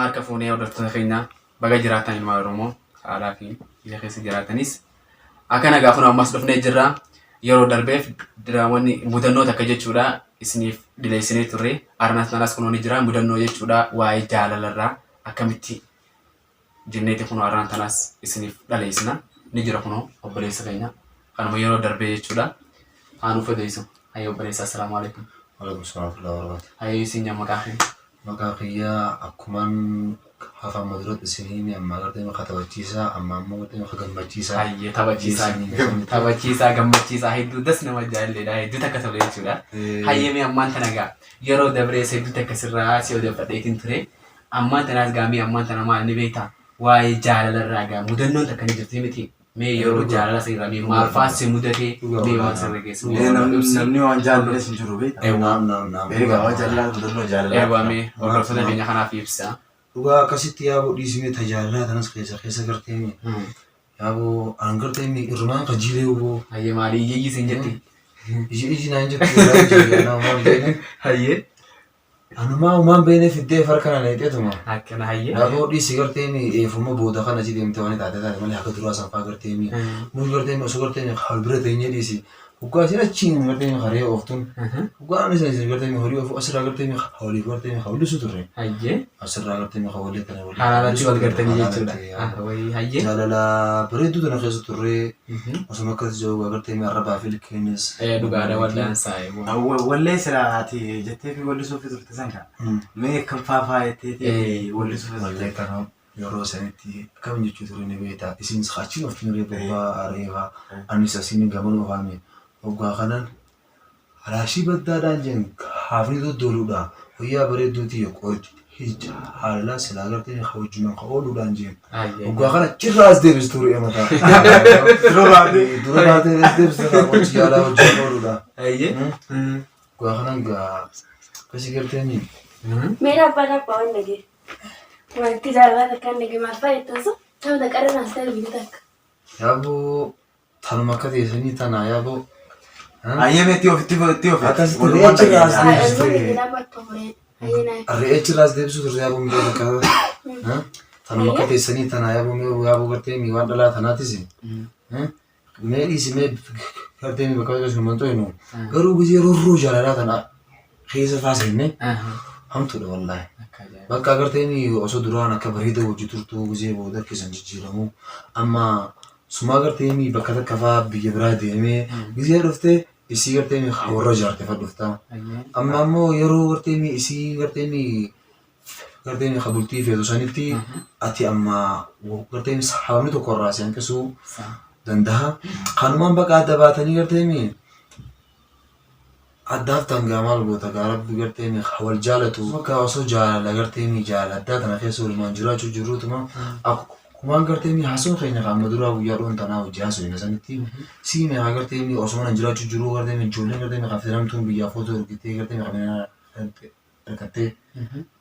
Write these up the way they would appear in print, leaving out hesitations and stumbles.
Ashama harka fuunee hordoftoota keenya baga jiraatan ilmaan Oromoo haalaa fi biyya keessa jiraatanis akka nagaa kun ammas dhufnee jirra. Yeroo darbeef diraamonni mudannoo takka jechuudha isiniif dhileessinee turre. Arnas nanas kunoo ni jira mudannoo jechuudha waa'ee jaalalarraa akkamitti jenneeti kunoo arraan tanaas isiniif dhaleessina. Ni jira kunoo obboleessa keenya kanuma yeroo darbee jechuudha. Haa nuuf odeessu. Hayyee obboleessa assalaamu alaikum. Waalaikum salaam warahmatullahi wabarakatuh. Hayyee isin maqaa keenya. Maqaa kiyyaa akkuman hafa amma duratti isin hime amma agartee maqaa taphachiisaa amma ammoo agartee maqaa gammachiisaa. Hayyee taphachiisaa taphachiisaa gammachiisaa hedduu das nama jaalledha hedduu takka tole jechuudha. Hayyee mee ammaan tana gaa yeroo dabrees hedduu takka sirraa si odeeffadheetiin ture. Ammaan tanaas gaa mee ammaan tana maal ni beektaa waa'ee jaalalarraa gaa mudannoon takka ni jirti miti. Mee yeroo jaalala sirraa mee maal fa'aa si mudatee mee waan sirra geessu. Namni waan jaallatee hin jiru beektaa? Eewwa. Naam naam naam. Egaa waan jaallatee mudannoo jaalalaa. Eewwa mee hordoftoota keenya kanaaf ibsa. Dhugaa akkasitti yaaboo dhiisimee tajaajilaa tanas keessa keessa gartee yaaboo an gartee irrumaan kajiilee huboo Hayyee maali iyyeeyyii siin jetti. iji iji naan jettu irraa jireenya waan beekne Hayyee. anumaa uumaan beekne fiddee farka na leexeetuma. Akkana hayyee. Yaaboo dhiisi gartee eefuma booda kana achi deemtee waan taate taate malee akka duraa sanfaa gartee nuyi gartee osoo gartee hal bira teenyee dhiisi. Hoggaa isin achiin gartee haree ooftuun hoggaa ani isin gartee horii oofu asirraa gartee waliif gartee hawlisu turre. Hayyee. Asirraa gartee walii tana walii. Halaalatti wal gartanii jechuudha. Wayii hayyee. Jaalala bareedduu tana keessa turre osuma akkas jiru gartee arrabaa fi ilkeenis. Dhugaadha wal'aansaa. Wallee silaa ati jettee fi wallisuuf turte san kaa. Mee kan faafaa jettee fi wallisuuf Wallee turte. kana yeroo sanitti akkam jechuu ture ni beektaa. Isin achiin of ture bobbaa areefaa anis asiin gaman ofaame hoggaa kanan alaashii baddaadhaan jeen haafni doddooluudha. Wayyaa bareedduuti qorichi haalalaa silaa gartee hojjumaan ka ooluudhaan jeen. Hoggaa kana achirraa as deebistu ture mataa. Dura baatee. Dura baatee as deebistu qorichi jaalaa hojii ooluudha. Hayyee. Hoggaa kanan gaa akkasii gartee ni Mee dhaabbaa dhaabbaa waan dhagee. Wanti jaalala takka hin dhagee maal fa'a jettan sun tapha qarra naas ta'e biyya takka. yaaboo tanuma akka teessanii tanaa yaaboo. Hayyee mee itti ofitti itti ofi. Akkasitti Walumaan re'ee dhageenya. jiraas. Haa ilmoo dhagee dhaabbaa xumuree. Hayyee naa. Re'ee chirraas deebisuu turte yaaboo miidhaa takka. Tanuma akka teessanii tanaa yaaboo mee yaaboo gartee mi waan dhalaa tanaatis. Mee dhiisi mee gartee mi bakka bakka sun manxoo hinu. Garuu gizee rorroo jaalalaa tana keessa faasifne hamtuudha wallaahi. Bakka agartee mi osoo duraan akka bareeda hojii turtuu gizee booda keessan jijjiiramu amma sumaa gartee mi bakka takka faa biyya biraa deemee gizee dhuftee isii gartee mi warra jaarte fa dhuftaa. Amma ammoo yeroo gartee mi isii gartee mi gartee mi kabultii feetu sanitti ati amma gartee mi sababni tokko irraa si hanqisuu danda'a. Kanumaan bakka adda baatanii gartee mi addaaf tangaa maal goota gaa rabbi gartee mi wal jaalatu. Bakka osoo jaalala gartee mi jaalala addaa tana keessa walumaan jiraachuu jirruutuma akkumaan gartee mi haasoo keenya kan amma duraa guyyaa dhoon tanaa hojii haasoo sanitti sii mi haa gartee mi osoo mana jiraachuu jiruu gartee mi ijoolleen gartee mi kan filamtuun biyyaa footoo ergitee gartee mi kan argattee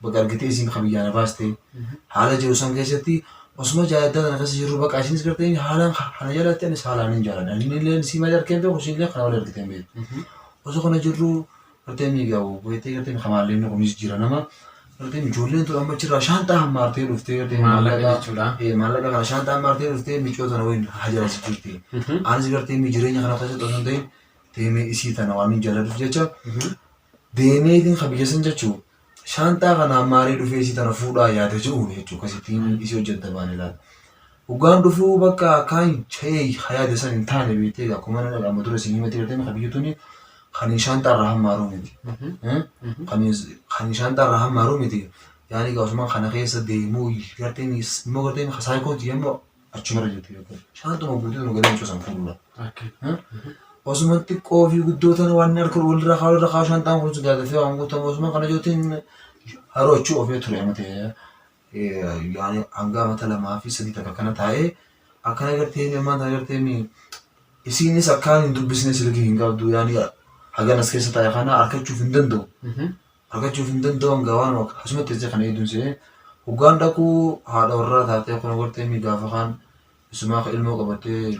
bakka argitee isiin kan biyyaa na baastee haala jiru san keessatti osuma jaaladdaa tana keessa jirru bakka isinis gartee haalaan kana jalatti anis haalaan hin jaaladha. Inni illee sii malee argee hin beeku isiin illee kana malee argitee hin beektu. Osoo kana jirru gartee miigaa'u beektee gartee kamaallee inni kunis jira nama gartee ijoolleen tun amma achirraa shaanxaa hammaartee dhuftee gartee Maallaqa jechuudha. Maallaqa kana shaanxaa hammaartee dhuftee micoo tana waliin hajalasi jirti. Anis gartee jireenya kana keessatti osoo hin ta'in deemee isii tana waan hin jaaladhuuf jecha deemeetiin kan biyya san jechuun shaanxaa kana hammaaree dhufee isii tana fuudhaa yaada jiruun jechuun akkasittiin isii hojjetta baane laata. Hoggaan dhufuu bakka akkaan cha'ee yaada san hin taane beektee akkuma nama amma dura isin himate gartee kan biyya tuni kan shaanxaa irraa hammaaruu miti. Kan shaanxaa irraa hammaaruu miti. Yaani gaasuma kana keessa deemuu gartee immoo gartee saayikoon yommuu achumarra jirti. Shaanxuma guutuu nu galee mucaa san fuudhuudha. Osuma xiqqoo fi guddoo tana waan harka walirraa kaa'u walirraa kaa'u shaanxaan kun gaazexee waan guutamu osuma kana jootiin haroo achii oofee ture amma ta'e yaani hanga amata lamaa fi sadii takka kana taa'ee akkana gartee ammaan tana gartee isiinis akkaan hin dubbisne silkii hin qabdu yaani hagan as keessa taa'e kana argachuuf hin danda'u. Argachuuf hin danda'u hanga waan akkasumatti jecha kana eeduun see hoggaan dhaquu haadha warraa taatee kun gartee mi gaafa kaan isumaa ilmoo qabattee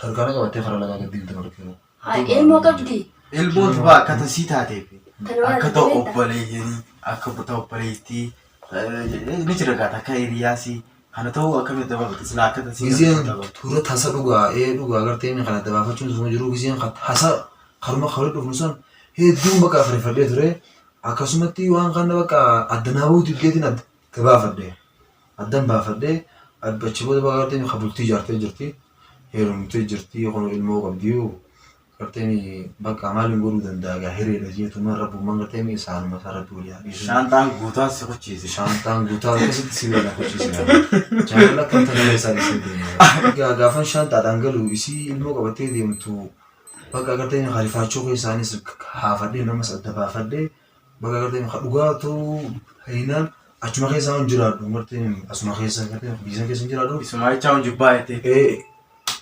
harkaana qabattee karaa lagaa gad deemte margee. Haa ilmoo qabdi. Ilmoon tuba akka tasii taateef Tan waan akka ta'u beektaa? obboleeyyanii akka ta'u obboleettii Ni jira gaata akka hiriyaasii kana ta'uu akkamitti dabaafate silaa akka tasii Gizeen tura tasa dhugaa ee dhugaa gartee inni kana dabaafachuun osoo jiruu gizeen hasa karuma karaa dhufnu san hedduun bakka afreeffadhee ture. Akkasumatti waan kana bakka addanaa buutu geetiin adda gabaafadhe. Addan baafadhee achi booda bakka gartee kabultii ijaartee jirti. Heerumtee jirti kun ilmoo qabdi. Gartee bakka maaliin godhuu danda'a gaa hireedha jeetuma rabbummaan gartee isaanuma isaa rabbi walii haa dhiisu. Shaantaan guutaan si kuchiise. Shaantaan guutaa akkasitti sibiila na kuchiise. Jaalala akkam tana isaa dhiisee deema. Egaa gaafan shaantaadhaan galu isii ilmoo qabattee deemtu bakka agartee harifaachuu keessaanis haafadhee namas adda baafadhee bakka agartee dhugaa ta'uu hiinaan achuma keessaa hin jiraadhu gartee asuma keessa gartee biyya san keessa hin jiraadhu. Isumaa jechaa hun jibbaa jettee. Ee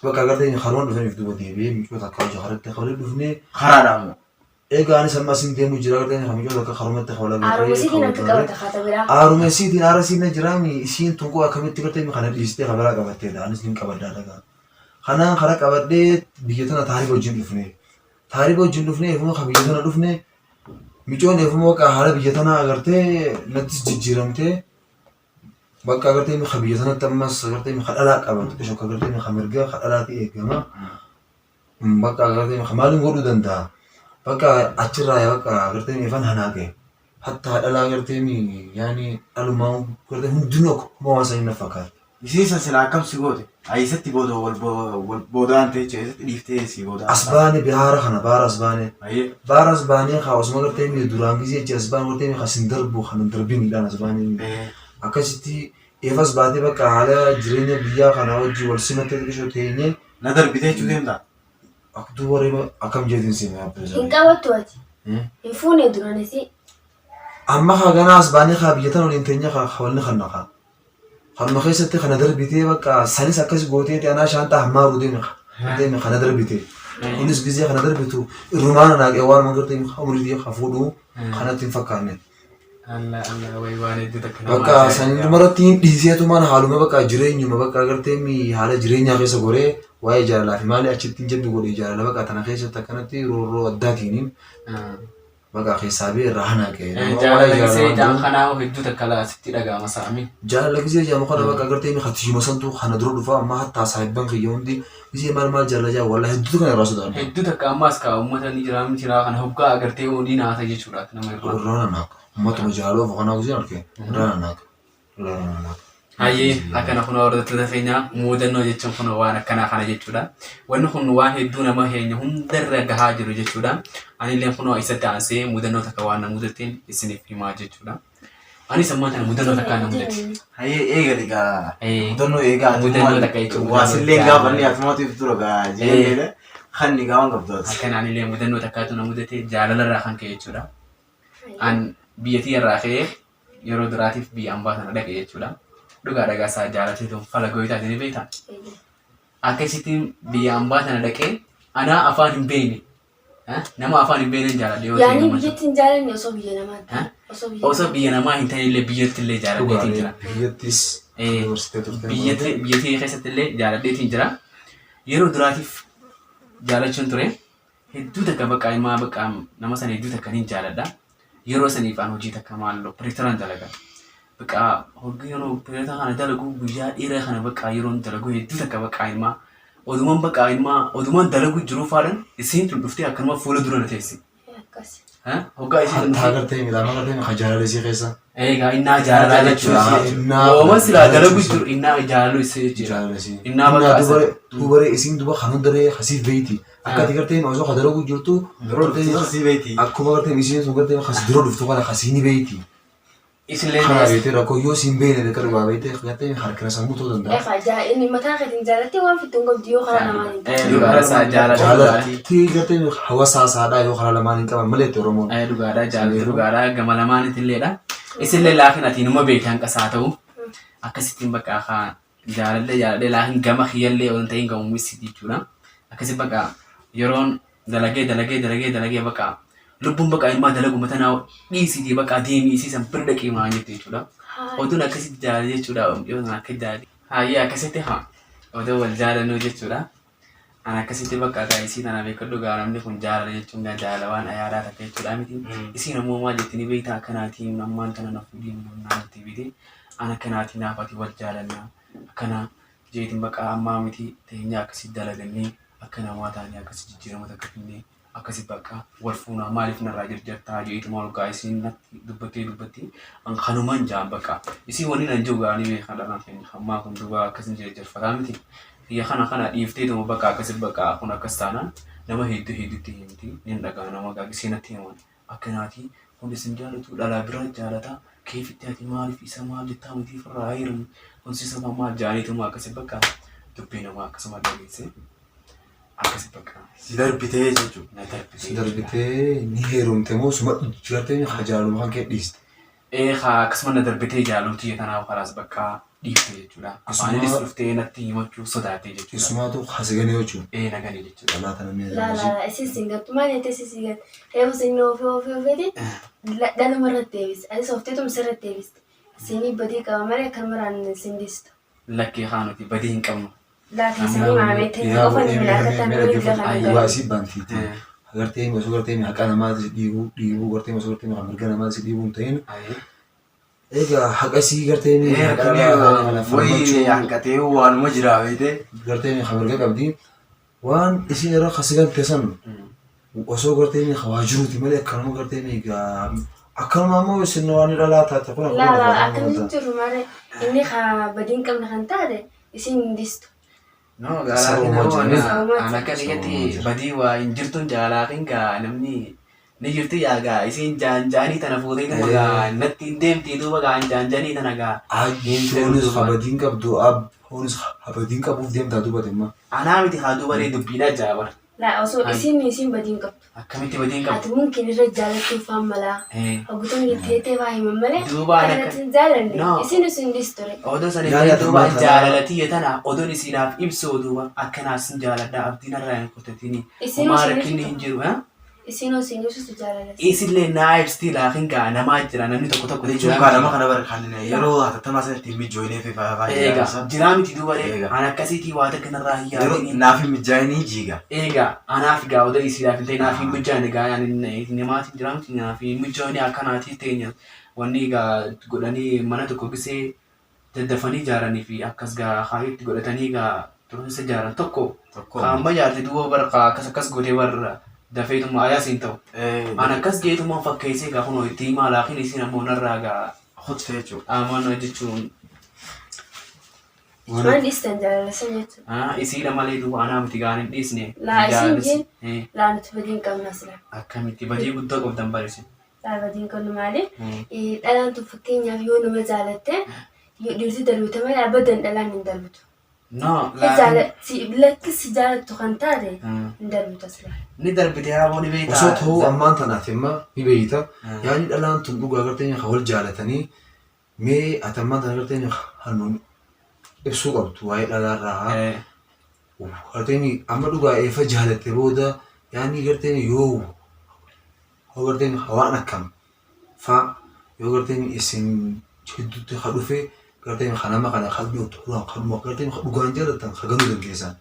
bakka agartee karoon dhufaniif duuba deebi'ee micoota akka hojii karatti kabalee dhufnee Karaadhaan moo? egaa anis amma asin deemu jira agartee micoota akka karumatti kabalaa Aaruma isiitiin akka qabata kaata biraa. Aaruma isiitiin aara isiin na jiraami isiin tunqoo akkamitti gartee kana dhiistee kabaraa qabatteedha anis nin qabadhaa dhagaa. Kanaan kara qabadhee biyya tana taarifa wajjin dhufne. Taarifa wajjin dhufne eefuma ka biyya tana dhufne micoon eefuma bakka haala biyya tanaa agartee nattis jijjiiramtee bakka agartee ka biyya tanatti ammas agartee ka dhalaa qaban xiqqisho akka agartee ka mirgaa ka dhalaati eegama. Bakka agartee ka maaliin godhuu danda'a. Bakka achirraa bakka agartee ifan hanaaqe. Hatta dhalaa agartee yaani dhalumaa agartee hundinuu akkuma waan sanii na fakkaata. Isiisa silaa akkam si goote? Eessatti booda wal boodaan ta'e jechuudha. Eessatti dhiiftee si boodaan? As baane bihaara kana baara as baane. Ayyee. Baara as baanee kaa osuma agartee mi duraan gisee jecha as baane agartee mi kasin darbu kan hin darbiniidhaan as baane. Akkasitti eefas baatee bakka haala jireenya biyyaa kanaa wajjin wal simattee xiqqishoo teenyee Na darbitee jechuu deemtaa? Aktuu warri akkam jeetiin seenaa Hin qabattu ati. Hin fuune duraan isii. Amma kaa ganaa as baanee kaa biyya tana waliin teenyee kaa walni kan naqaa. Kanuma keessatti kana darbitee bakka sanis akkas gooteeti anaa shaantaa hammaaruu deeme deeme kana darbite. Kunis gizee kana darbitu irrumaan naaqee waan magartee umrii haa fuudhuu kanatti hin fakkaanne. Allah Allah wayi waan hedduu takka nama Bakka ajaa'iba. san dumarratti hin dhiiseetumaan haaluma bakka jireenyuma bakka agartee mi haala jireenyaa keessa goree waa'ee jaalalaa fi maali achitti hin jabbi godhee jaalala bakka tana keessatti akkanatti roorroo addaatiin bakka keessaa bee irraa hanaaqe. Jaalala gisee jaan kanaa hedduu takka laa sitti dhaga'ama sa'ami. Jaalala gisee jaamu kana bakka agartee mi katiyuma santu kana dura dhufa amma hattaa saahibban kiyya hundi gisee maal maal jaalala jaa wallaahi hedduutu kana irraa sodaadha. Hedduu takka ammaas kaa uummata ni jira miti laa kana hoggaa agartee ni naata jechuudha nama irraa. Irraa nanaaq. Uummatuma jaalala ofu kanaa gisee arge irraa nanaaq. Irraa nanaaq. Hayyee akkana kun hordoftoota keenya muudannoo jechuun kun waan akkanaa kana jechuudha. Wanni kun waan hedduu nama keenya hundarra gahaa jiru jechuudha. Anillee kunoo isatti aansee mudannoo takka waan na mudateen isiniif himaa jechuudha. Anis ammaa kana mudannoo takka na mudate. Hayyee eegali gaa. Eh, Mudannoo eegaa. Mudannoo takka jechuun Waasillee mudannoo gaafanni atumaatiif dura gaa jireenya kan gaa waan qabdu ati. Akkana anillee mudannoo takkaatu na mudate jaalalarraa kan ka'e jechuudha. An biyya tiyyarraa ka'ee yeroo duraatiif biyya ambaa sana dhaqe jechuudha. Dhugaa dhagaa isaa jaalatee tun fala gooyitaati ni beektaa? Akkasittiin biyya ambaa sana dhaqee anaa afaan hin beekne nama afaan hin beekne jaaladhe yoo ta'e Yaani nama biyyatti hin jaalanne osoo biyya namaatti. Ha? Osoo biyya osoo biyya namaa hin ta'in illee biyyatti illee jaaladheetiin jira. Biyyattis yuunivarsiitii turte. Biyyatti biyyattii keessatti illee jaaladheetiin jira. Yeroo duraatiif jaalachuun ture. Hedduu takka bakka himaa bakka nama sana hedduu takka niin jaaladha. Yeroo saniif an hojii takka maalloo pireektaraan dalaga. Bakka hojii yeroo pireektara kana dalagu guyyaa dheeraa kana bakka yeroon dalagu hedduu takka bakka himaa odumaan bakka himaa odumaan dalagu jiruu faadhan isiin tun dhuftee akkanuma fuula dura na teessi. Akkas. Hoggaa isiin tun Hattaa dhuftee agartee miidhama agartee kan jaalala isii keessa. eegaa innaa jaalalaa Innaa jechuun Ooma silaa dalagu jiru innaa jaalaluu isii jechuudha. Jaalala isii. Innaa bakka Innaa dubaree isiin duba kan hundaree hasiif beeyti. Akka ati gartee osoo ka dalagu jirtu Dura dhuftu sii beeyti. akkuma gartee isiin sun gartee kas dura dhuftu kana kasii ni beeyti. Isillee Kana beektee rakkoo yoo siin beekne beekta dhugaa beektee gartee harkina sammuu ta'uu danda'a. Efa jaa inni mataa keetiin jaalattee waan fittu hin qabdu yoo karaa namaan hin taane. Dhugaadha isaa jaalala. Jaalattii gartee hawaasaa saadhaa yoo karaa lamaan hin qaban malee itti Oromoon. Dhugaadha jaalala dhugaadha gama lamaanitti illeedha. Isillee laakiin ati numa beekte hanqa isaa ta'u akkasittiin bakka haa jaalallee jaaladhee laakiin gama kiyyallee osoo hin ta'in gama misiiti jechuudha. Akkasi bakka yeroon dalagee dalagee dalagee dalagee bakka lubbuun bakka ilmaa dalagu matanaa dhiisitii bakka deemii isiisan bira dhaqii maa jette jechuudha. Oduun akkasitti jaalala jechuudha yoo sana akka jaalala. Hayyee akkasitti haa oduu wal jaalannuu jechuudha. An akkasitti bakka gaa isii tana beekadhu gaa namni kun jaalala jechuun gaa jaalala waan ayaadaa takka jechuudha miti. Isiin ammoo maal jetti ni beektaa akkanaatiin ammaan tana na fuudhii naa jetti beekte. An akkanaatiin naaf ati wal jaalanna akkana jeetiin bakka ammaa miti teenya akkasi dalagannee akka namaa taanee akkasi jijjiirama takka finnee akkasi bakka wal fuunaa maaliif narraa jarjartaa jeetuma ol gaa isiin natti dubbattee dubbatti an kanumaan jaan bakka isiin wanni nan jiru gaa ni beekaa dhalaan keenya ammaa kun duuba akkasin jarjarfataa miti. Kiyya kana kana dhiifteetuma bakka akkasi bakka kun akkas taanaan nama hedduu hedduutti himti nin dhagaa nama gaa gisee natti himan akkanaatii kun isin jaalatu dhalaa biraa jaalata keefitti ati maaliif isa maal jettaa miti firraa heerumu kun si saba maal jaaniituma akkasi bakka dubbii namaa akkasuma dhageesse akkasi bakka Si darbitee jechuudha. na darbitee Si darbitee ni heerumte moo suma gartee jaalaluma kan kee dhiiste. Ee kaa akkasuma na darbitee jaalumti tanaaf kalaas bakka dhiifte jechuudha. Afaaninis dhuftee natti himachuu sodaatee jechuudha. Isumaatu hasiganii jechuudha. Ee naganii jechuudha. Dhalaa tana mee Laa laa laa isin sin gattu maal jettee isin sin gattu. Reefu sin oofee oofee oofeeti dhaluma irratti deebiste. Atis oofteetuma sirratti deebiste. Isinii badii qaba malee akkanumarraan sin dhiistu. Lakkee haa nuti badii hin qabnu. Laa keessanii maamee ta'e qofa ni midhaan akka ta'an bira kan Waa isii bantiiti. Agartee osoo gartee haqa namaati dhiibuu dhiibuu gartee osoo gartee mirga namaati dhiibuu hin ta'in. Egaa haqa isii gartee haqa dhalaa Wayii hanqatee waanuma jira beekte. gartee mirga qabdi. Waan isiin irra kasigalte san osoo gartee waa jiruuti malee akkanuma gartee egaa akkanuma ammoo isin waan dhalaa taate kun Laa laa akkamitti jiru malee inni haa badii hin qabne kan taate isin hin dhiistu. No, gaalaatiin an akka dhiyetti badii waa hin jirtun jaalaatiin gaa namni ni jirti yaa gaa isiin jaanjaanii tana fuutee tuma gaa natti hin deemti duuba gaa jaanjaanii tana gaa. Ayyoonis habadiin qabdu abboonis habadiin qabuuf deemtaa dubbate immoo. Anaa miti haa duuba ree dubbiidhaa jaabar. Laa osoo isin isin badii hin qabdu. Akkamitti badii hin qabdu? Ati mumkin irra jaalachuuf faan malaa. Hoggutoonni teetee faa himan malee Duuba kan ana irratti hin jaalanne No. isin isin dhiistu ture. Odoo sana Yaani hin duuba ati jaalalatii tana odoon isiinaaf ibsu duuba akkanaaf sin jaaladha abdiin irraa hin kutatini. Isin Homaa isin rakkinni ibsitu. hin jiru. ha? Isin isin ibsitu jaalala. Isillee naa ibsitii laakiin gaa namaa jira namni tokko tokko Jechuun kaa nama kana bara kan yeroo hatattamaa sana ittiin mijoonee fi faafaa Eega jiraa miti duuba ree Eega. an akkasiitii waa takka narraa hin Yeroo yaadini. naaf hin mijaa'inii jiiga. Eega anaaf gaa odoo isiidhaaf hin ta'in naaf hin mijaa'ine gaa ani namaatiin jiraa miti naaf hin mijaa'ine akkanaatii teenya wanni gaa godhanii mana tokko gisee daddafanii ijaaranii fi akkas gaa kaayyootti godhatanii gaa tursiisa ijaaran tokko Tokko. kaamba ijaarte duuba bara kaa akkas akkas godhee warra dafeetuma ayaas hin ta'u. An akkas jeetuma fakkeessee gaa kunoo itti himaa laakiin isin ammoo narraa gaa Hojjete jechuudha. amana jechuun Waan dhiistan jaalala san jechuudha. Isiidha malee duuba anaa miti gaan hin dhiisne. Laa isin Jaalallis- jeen Eh, laa nuti badii hin qabnu asila. Akkamitti badii guddaa qabdan barisi. Laa badii hin qabnu maali? Dhalaan tun fakkeenyaaf yoo nama jaalatte yoo dhiirti darbite malee abadan dhalaan hin darbitu. No, laakiin Lakki si jaalattu kan taate hin darbitu asila. ni darbite haa ni beektaa. Osoo ta'uu ammaan tanaaf imma ni beeyta. Yaani dhalaan tun dhugaa gartee kan wal jaalatanii mee ati ammaan tana gartee hannuun ibsuu qabdu waa'ee dhalaarraa. Gartee amma dhugaa eefa jaalatte booda yaani gartee yoo yoo gartee waan akkam faa yoo gartee isin hedduutti ka dhufe gartee kan nama kana kan dhugaan gartee dhugaan jaalatan ka ganuu dandeessan.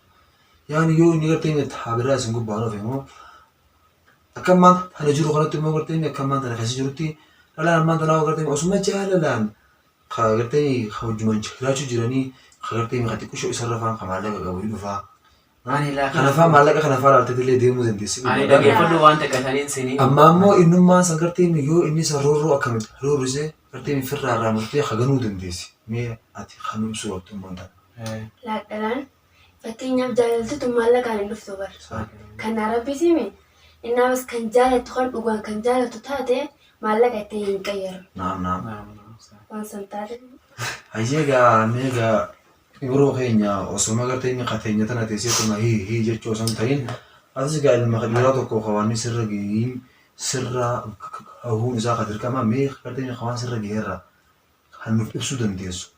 Yaani yoo inni gartee taabiraa isin gubbaan dhufe immoo akka ammaan tana jiru kanatti immoo gartee akka ammaan tana keessa jirutti dhalaan ammaan tanaa gartee osuma jaalalaan ka gartee ka wajjumaan jiraachuu jiranii ka gartee ka xiqqishoo isarra faan ka maallaqa qabu ni dhufaa. Ani laakiin Kana faa maallaqa kana faa laaltee illee deemuu dandeessi. ani dhageeffadhu waan takka saniin sinii. Amma ammoo innummaan san gartee yoo inni san roorroo akkamitti roorrise gartee firraa irraa murtee haganuu dandeessi. Mee ati kan ibsuu qabdu ammaan tana. Laa dhalaan fakkeenyaaf jaalalti tun maallaqaan hin dhuftu bara. Kan arabbisiimi innaas kan jaalattu kan dhugaan kan jaalattu taate maallaqa ittiin hin qayyaru. Naam naam. Waan san taate. Hayyee gaa mee gaa yeroo keenya osuma gartee inni qateenya tana teessee tuma hii hii jechuu osoo hin ta'in atis gaa ilma dhiiraa tokko kawaanni sirra gahiin sirra hahuun isaa ka dirqama mee gartee kawaan sirra gaheerra kan nuuf ibsuu dandeessu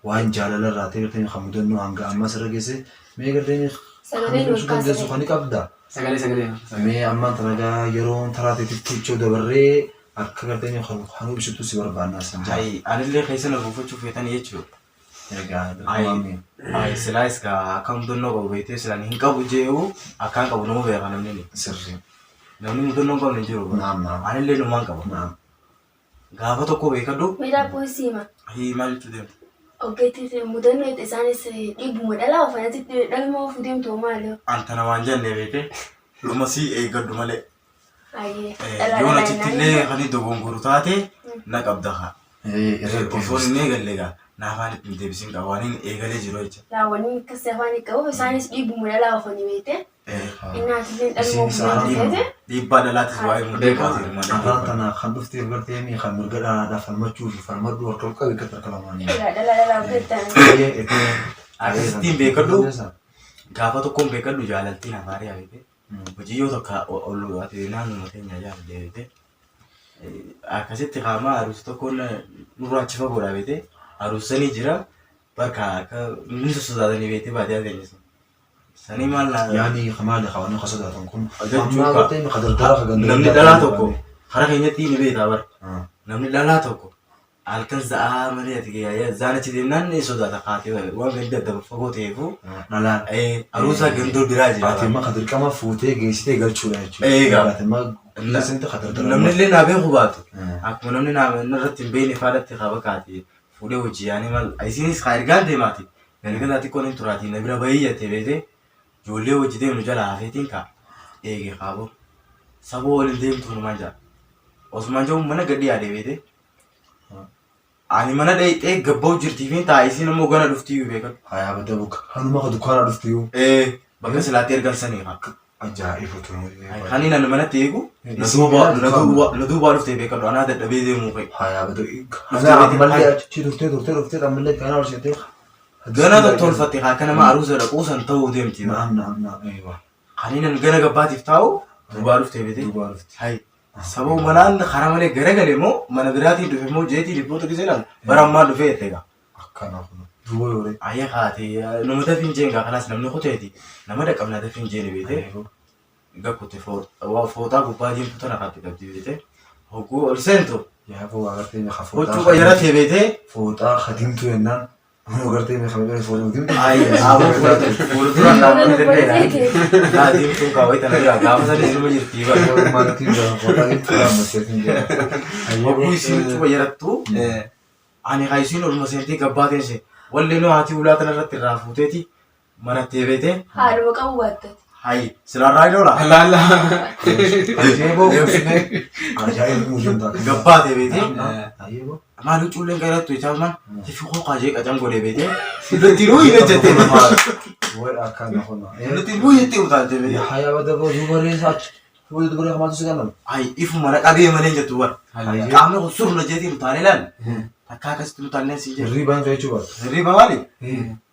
waan jaalala irraa ta'e gartee kan mudannoo hanga ammaa sirra geesse mee gartee kan Sagaleen nuuf ol ibsuu dandeessu kaasee. kan ni qabda. Sagalee sagalee. Mee ammaan tana gaa yeroon taraa teetitti jechuu dabarree akka gartee kan nu ibsitu si barbaannaa sin jaa. Hayi anillee keessa na buufachuu feetanii jechuudha. Egaa dirqamaami. Ay silaayis ka akka mudannoo qabu beektee silaan hin qabu jee'u akkaan qabu nama beeka namni ni. Sirri. Namni mudannoo hin qabne hin jiru. Naam naam. Anillee numaan qaba. Naam. Gaafa tokko beekadhu Miidhaa poolisii hima. hii maal jechuu deemta? Ogeettii mudannoo isaanis dhiibbuma dhalaa ofanatti dhalma ofuu deemtu maali? Anta namaan jenne beekee dhuma sii eeggadhu malee. Ayyee. Yoon achitti illee kan inni dogongoru taate na qabda kaa. Irratti. Osoo hin eegalle egaa naafaan ittiin deebisin qaba waan inni eegalee jiru jecha. Raawwanni akkas afaan hin qabuuf isaanis dhiibbuma dhalaa ofanii beekte. Inni atiillee dhalma Isiin ofuu deemtu isaan feete. Dhiibbaa dhalaatis waa'ee Beekama. mudannoo Afaan tana kan dhufteef gartee mi kan mirga dhalaadhaaf falmachuu fi falmadhu harka qabe akka harka lamaanii. Egaa dhala dhalaa beektan. Akkasittiin beekadhu gaafa tokkoon beekadhu jaalaltiin afaarii beekte. Hojii yoo tokko ol ati naannoo keenya jaalallee beekte. Akkasitti qaama aruusa tokkoon nurraa achi fagoodha beekte. Aruusanii jira bakka akka ni sosodaatanii beekte baadiyyaa keenya sun. Sanii maal naa Yaani maali qabanni kan sodaatan kun. Jechuun Ammaa gartee mi kadardara ka ganda. Namni dhalaa tokko karaa keenyatti ni beektaa bara. Namni dhalaa tokko halkan za'aa malee ati zaan achi deemnaan ni sodaata kaatee waan gandi adda fagoo ta'eefu Dhalaan. aruusa gandoo biraa jira. Ati immoo kadirqama fuutee geessitee galchuudha jechuudha. Eegaa. Ati immoo keessatti kadardara. Namni illee naa beeku baatu. Akkuma namni naa irratti hin beekne faadatti qaba kaatee fuudhee hojii yaanii maal isinis haa ergaan deemaati. Galgala xiqqoon hin turaatii na bira bahii jettee beekte ijoollee hojii deemnu jala hafeetiin kaa eege kaaboo. Saboo waliin deemtu numaan jaa. Osumaan jiru mana gadi yaadee beekte. Ani mana dheeyxee gabba'u jirtii fi taa'ee isiin immoo gana dhuftii iyyuu beekan. Hayaa badda bukka. Hanuma ka dukkaana dhufti yoo. Bakka silaatti ergan sanii haa. Ajaa'iba tunu. Kan inni ani manatti eegu Isiin dukkaana. na duubaa dhuftee beekadhu anaa dadhabee deemuu ka'e. Hayaa badda. Hanaa ammallee achi turtee turtee dhuftee ammallee kana ol seentee. Gana tottolfatte haa akka nama aruusa dhaquu san ta'uu deemti. Naam naam naam. Eewa. Kan inni ani gana gabbaatiif taa'u duubaa dhuftee beekte. Duubaa dhufti. Hayi. Sababa manaan karaa malee garagale immoo mana biraatiin dhufe immoo jeetii dhibboota gisee ilaalu bara ammaa dhufee jette egaa. Akkana kun. Duuba yoo ta'e. Ayya kaate nama dafii hin jeen gaa kanaas namni kuteeti nama dhaqabnaa dafii hin jeeni beekte. Gakkute fooxaa gubbaa diimtuu tana kaatti qabdi beekte. Hogguu ol seentu Yaa boo agartee mi fooxaa. huccuu qayyarate beekte. Fooxaa hadiimtuu jennaan. Kun agartee mi kabajaa fooxaa diimtuu. Ayya aboo fuuldura dhaabbatee danda'e. Gaa diimtuun kaawwee tana bira gaafa sanis numa jirti bara. Maatiin jira fooxaa diimtuu dhaabbattee hin jira. Hogguu isiin huccuu qayyarattu ani haa isiin olma seentee gabbaa teesse walli nu haati ulaa tana irratti irraa fuuteeti manattee beekte. Haadhuma qabu baattate. Hayi silaarraa hin oola. Laalla. Ajeeboo fuusnee. Ajaa'iba muuzeen ta'a. Gabbaa ta'e beekte. Ajeeboo. Maal huccuulleen qayyaratu jechaa maan tifi koo qajee qacam godhee beekte. Lutti ruu hin hojjettee. Way akkana kun. Lutti ruu jettee utaaltee beekte. Hayaa badda boo duuba reessa achi. Duuba duuba reessa si galan. Hayi ifuma na qabee malee hin jettu bara. Qaamni kun surna jeetiin utaalee laal. Takka akkasitti utaalleen si jedhu. Hirriibaan fe'achuu baata. Hirriba maali?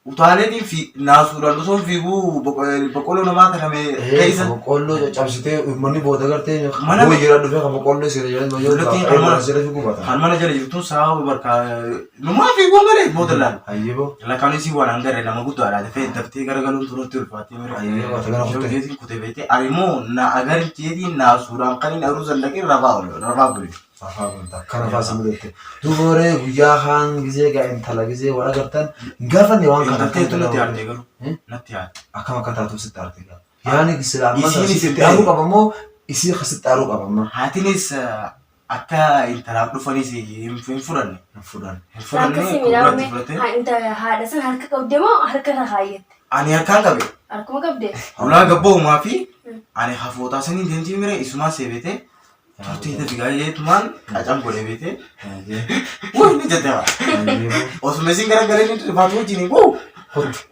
Utaaleetiin fi naasuudhaan osoo hin fiiguu boqqolloo namaa taname keessa. Boqqolloo caccabsitee uummanni booda gartee Mana- booda jira dhufee kan boqqolloo seera jedhan yoo Lollattiin ta'u kan mana- seera fiiguu baata. Kan mana jala jirtuun sababa barka numaa fiiguu malee booda laal. Ayyeboo. Lakkaan isii waan hangarre nama guddaadha. Dafee daftee garagaluun turutti ulfaattee mire. Ayyee baata gara kutte. Jeetiin kutee beekte ani immoo na agarin jeetiin naasuudhaan kan inni aruusan dhaqee rafaa oole rafaa bule. Afaan wanta akkana fa'aa si mudatte. Duuba waree guyyaa kaan gizee gaa intala gizee wal agartan hin gaafanne waan kana. Intalteetu natti aarte garuu Hmm? natti aarte. Akkam akka taatuuf sitti aarte gaa. Yaani sila amma Isiin sitti isin aaruu qaba moo isii sitti aaruu qaba amma? Haatinis akka intalaaf dhufanis hin fudhanne. Hin fudhan. Hin fudhanne Akkasii gurratti midhaan fudhate. haadha san harka qabdee moo harka irra kaayyatte? Ani harkaan qabe. Harkuma qabdee? Ulaa gabboomaa fi ani hafootaa saniin deemtee mire isumaan seebete turtee dafigaa jeetumaan qacam godhe beete. Wuy ni jette haa. Osuma isin garagalee ni rifaatu wajjin wuu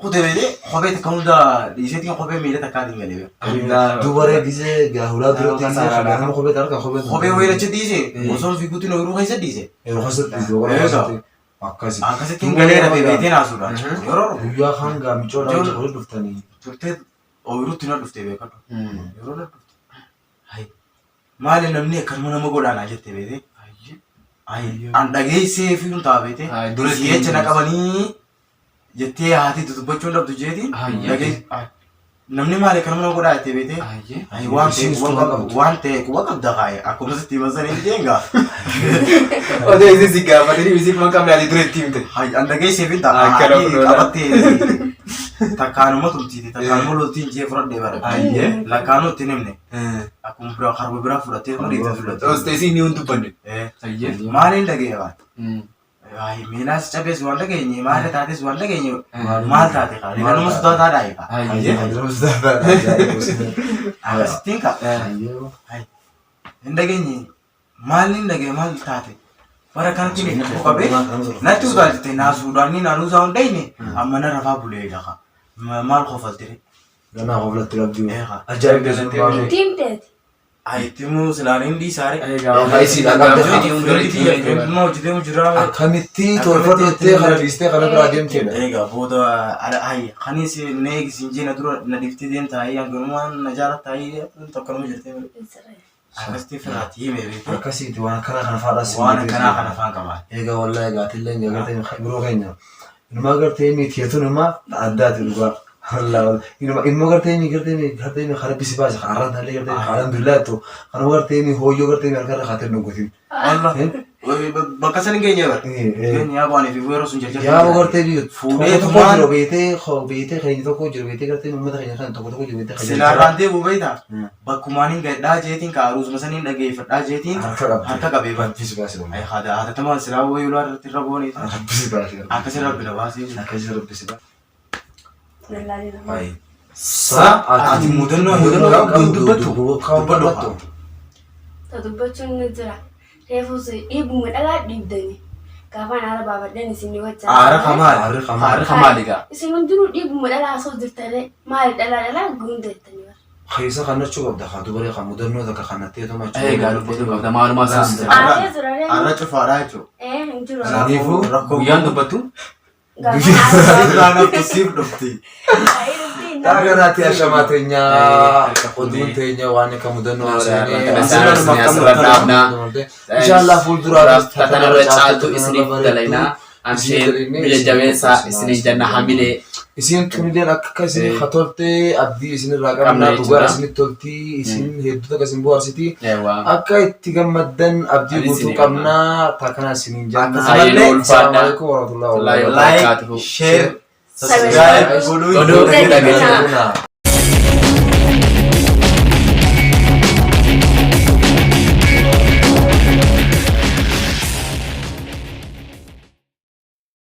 kutee beete kophee takka hunda dhiiseetiin kophee miila takkaatiin galee beeku. Duuba waree gizee gaa hulaa duratti gizee ganama kophee harka kophee. Kophee wayii achi dhiise osoo hin fiiguutiin ooyiruu keessa dhiise. Yeroo keessatti dhiise boqonnaa keessatti akkasi. Akkasittiin galee rafee beetee naasuudhaan. Yeroo Guyyaa kaan gaa micoodhaa hojii walitti dhuftanii. turtee ooyiruutti na dhuftee beekadhu. Yeroo na dhufte. Hayi maali namni akkanuma nama godhaanaa jette beete. Hayi an dhageessee fi hundaa beete. Hayi, dura Si'echa na qabanii jettee haati dudubbachuun dhabdu jeetiin. Hayi. Dhageesse. Namni maali kan mana godhaa jettee beetee? Ayyee. Ay, waan ta'e Isinis quba quba qabdu qabdu. waan ta'e quba qabda kaaye akkuma sitti himan sana hin jeenga. Odoo isin si gaafatanii isin man qabne ati dura itti himte. Hay an dhageesseef hin ta'a. Akkana Ati kunuun. qabattee takkaanuma tumtiite takkaanuma loltiin jee fudhadhee bara. Ayyee. Lakkaanuu itti hin himne. Akkuma biraa harba biraa fudhattee kuma dhiitte fudhatte. Osoo isin ni hin dubbanne. Eh, Ayyee. Maaliin dhagee baate? Ay, miilaas cabees waan dhageenye maal taates waan dhageenye maal taate kaa? Nama sodaa taadhaa kaa. Ayyee. Akkasittiin kaa. Hin dhageenye maaliin dhagee maal taate? Bara kanatti ni qabee natti utaalchite naasuudhaan ni naannoo isaa hin dhayne amma na rafaa bulee lafa. Maal kofaltire? Ganaa koflatti qabdi. Eegaa. Ajaa'ib Itti himteeti. Ayitti immoo silaan hin dhiisaare. Hojjetee jira. Akkamitti tolfadhuttee kana dhiistee kana biraa deemteedha. Egaa booda kanis na eegisiin jee na dura na dhiiftee deemta ayyi hanganumaan na jaalatta ayyi tokko nama jirtee akkasitti firaati hime beekte Akkasiiti waan akkanaa kana faadhaas. waan akkanaa kana afaan qabaa. Egaa wallahi egaa atillee egaa gartee biroo keenya. Inumaa gartee miti inumaa addaati dhugaa. Wallah wallah. Inuma immoo gartee mi gartee mi gartee mi kara bisi baase kan arraan tallee gartee mi alhamdulillah jettu kanuma gartee mi hooyyoo gartee mi harkarra kaatee nu gotiin. Allah bakka san hin geenye bara. Geenye yaa bu'anii fi yeroo sun jarjarti. Yaa gartee mi Fuudhee tokko tumaan- jiru beetee beetee keenya tokko jiru beetee gartee uummata keenya kan tokko tokko jiru beetee kan Silaarraan deebi'u beektaa bakkumaan hin gadhaa jeetiin kaaruusuma saniin dhageeffadhaa jeetiin Harka qabdi. harka qabee bara. Rabbisi baase wallahi. Haatatamaan silaa wayii ulaa irratti irra boonee Rabbisi baase. akkasi rabbi na baasee. Akkasi rabbisi baase. Lallaalee nama. Ayi. Sa Ati mudannoo qabdu dubbattu. Dubbadhu. Ta dubbachuun ni jira. Reefus dhiibuma dhalaa dhiibdani. Gaafaan aara baafadhan isin ni wajjin. Aara kamaal. Aarri kamaa. Aarri kamaal egaa. Isin hundinuu dhiibuma dhalaa osoo jirtanee maali dhalaa dhalaa gunda jettanii bara. Keessa kannachuu qabda haa dubaree kan mudannoo takka kannattee tumachuu. Egaa dubbatu qabda maalumaa saas. Aaree jira reefu. Arra cufaadhaa jechuudha. Ee hin jiru. Saniifuu Rakkoo Guyyaan dubbattu. Gaafaan aara baafadhan. Irraan haftu siif dhufti. Baay'ee dhufti. Dhaaganaatti ashamaa teenya Harka fuudhee. oduun teenya waan akka mudannoo Inshallah Inshallah fuulduraatti Tanarra caaltu isiniif dalaynaa. Amsheen biyya jabeessaa isiniif janna hamilee. Isin tunilleen akka isin hatolte abdii isinirraa Qabna qabna dhugaa jechuudha. isinitti tolti isin hedduu takka isin bohaarsiti Eewwa. akka itti gammaddan abdii Ani guutuu isinii qabna takana isiniin janna. Akkasumallee Assalaamu alaikum warahmatullahi Wallahi wabarakatuh. Like, share, subscribe godhuu Godhuu hin hin dagatinaa. dagatinaa.